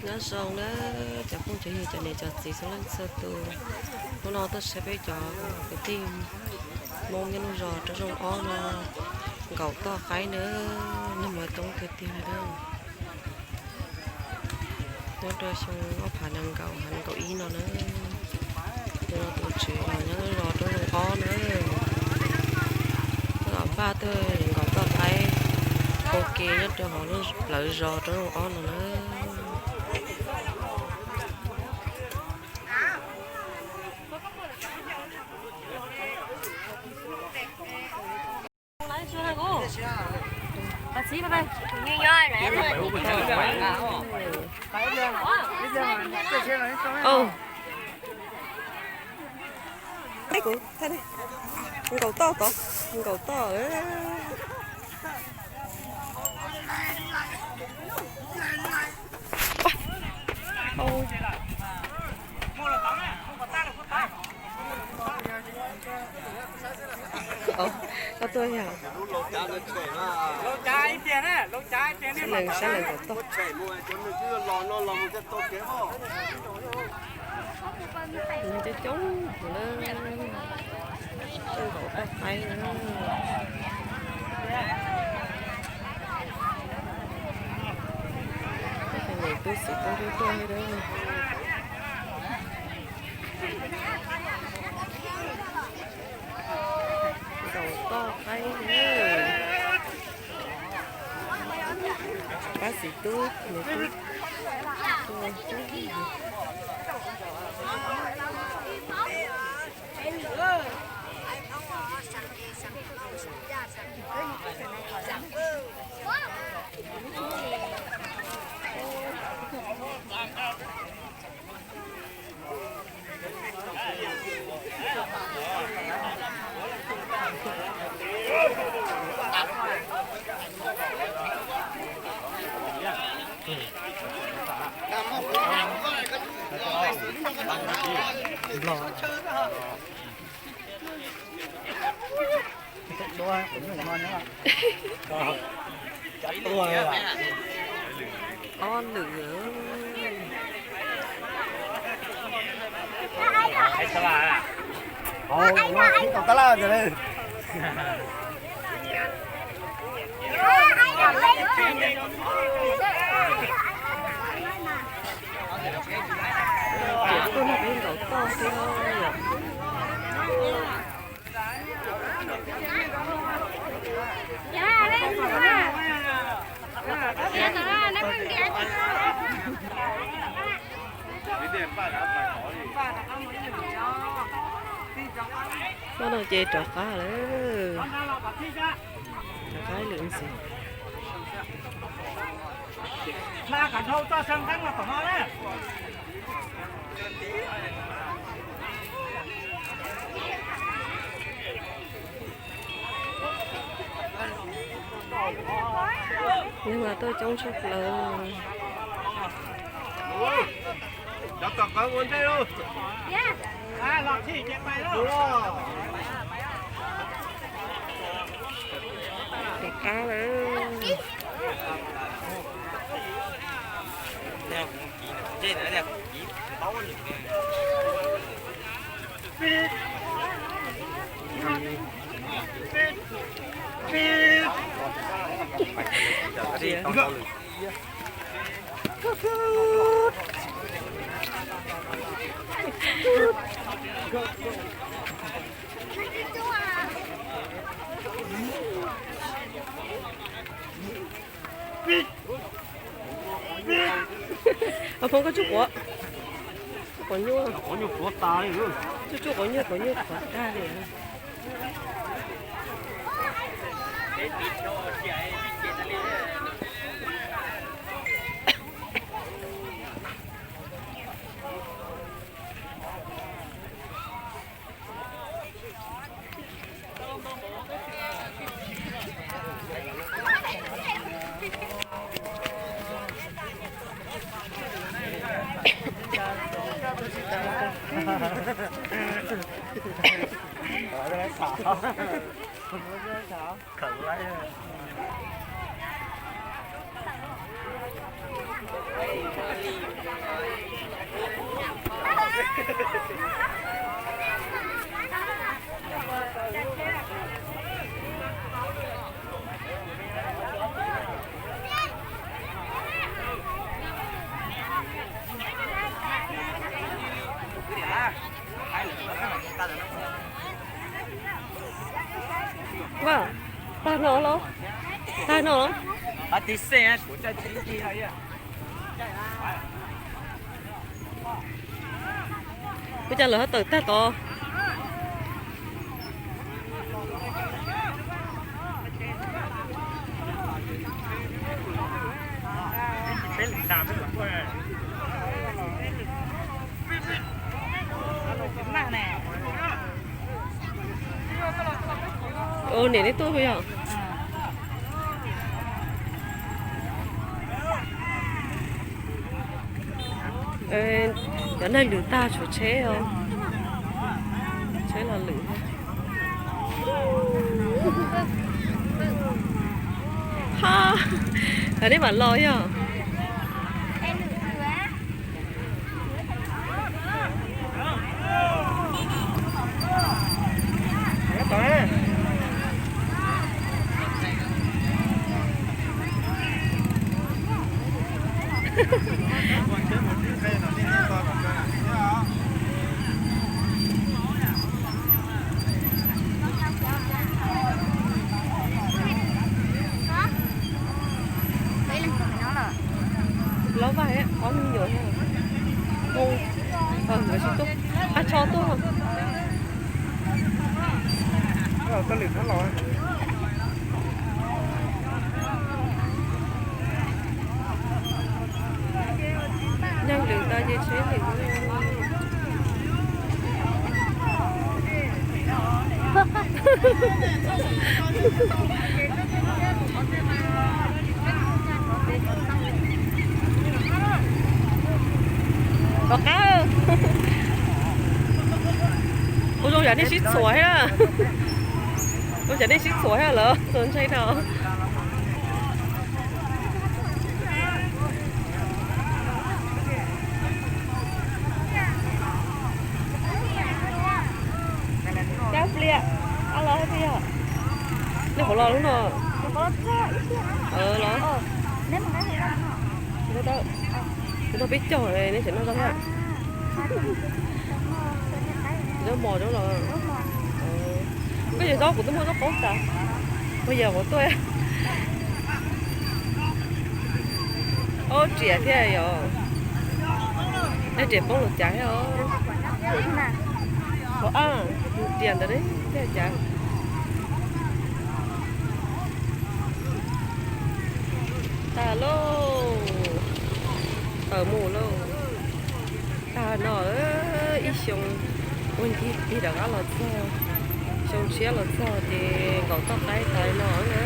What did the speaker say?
Nyob zoo na cov phooj cov ywg, cov niam cov txiv txhua leej txhua tus. Hnub no tuaj saib peb cov kwv tij Hmoob nyob lub zos Roob Zoo ob no nkaum toj qaib na, nag hmo toob tiag tiag li na. Nyob rau xyoo ob phav nees nkaum, nees nkaum ib no na. Tus no tus tswv los nyob lub zos Roob Zoo ob na. Los npaj tuaj nkaum toj qaib ua ke nyob rau hauv lub plawv zos Roob Zoo ob no na. Nkaum toj tod, nkaum toj. Koj tuaj yog sab lees nkaum toj. Coob coob tus na, nkaum toj qaib na. Niam tub xim tub ntsuab tuaj li na. Nkaum toj qaib na. Pab xim tub, niam tub tuaj. Ob lwm. Tuaj no peb nkaum toj thiab yom. Hnub no ces rov qab lawm. Rov qab lwm ntxiv. Neeg mas tuaj coob tshaj plaws. Rov qab lawm. Phooj, koj tsuj quav, tsuj quav nyuj, tsuj quav nyuj, quav nyuj qhuav tag li. Ua, tag no los? Tag no los? Ua cas lawv ho tawm tag tod? Ua, niam nej tuaj yog? Cov neeg lwm tag tshuav tsheb os. Tsheb los lwm. Ha, nej mam los yog? Lob vaj ob me nyuam, nkawd tsis tuaj, qab tsho tuaj. Neeg lwm tag ces tsheb lwm. Tom qab, ua zoo yam nej sib txhuam thiab. Ua cas nej sib txhuam thiab lawm, txhuam ntshai dhau. Cab pliam, a los hais tias yog nej qhov los lub no. Los, nws nrog peb caug, neb tseem noj zaub thiab. Zaub mos zaub los. Koj yog zaub kuv twb muaj zaub poob tas. Koj yog kuv tuaj. Ob riam thiab yog. Neb riam poob lus cas thiab os. Riam ntawd thiab cas. Tag lauj, tawm mus lauj. Tag no ib xyoo, ua ncig tig rov qab los txog, xyoo tshiab los txog ces nkaum toj qaib tag no na.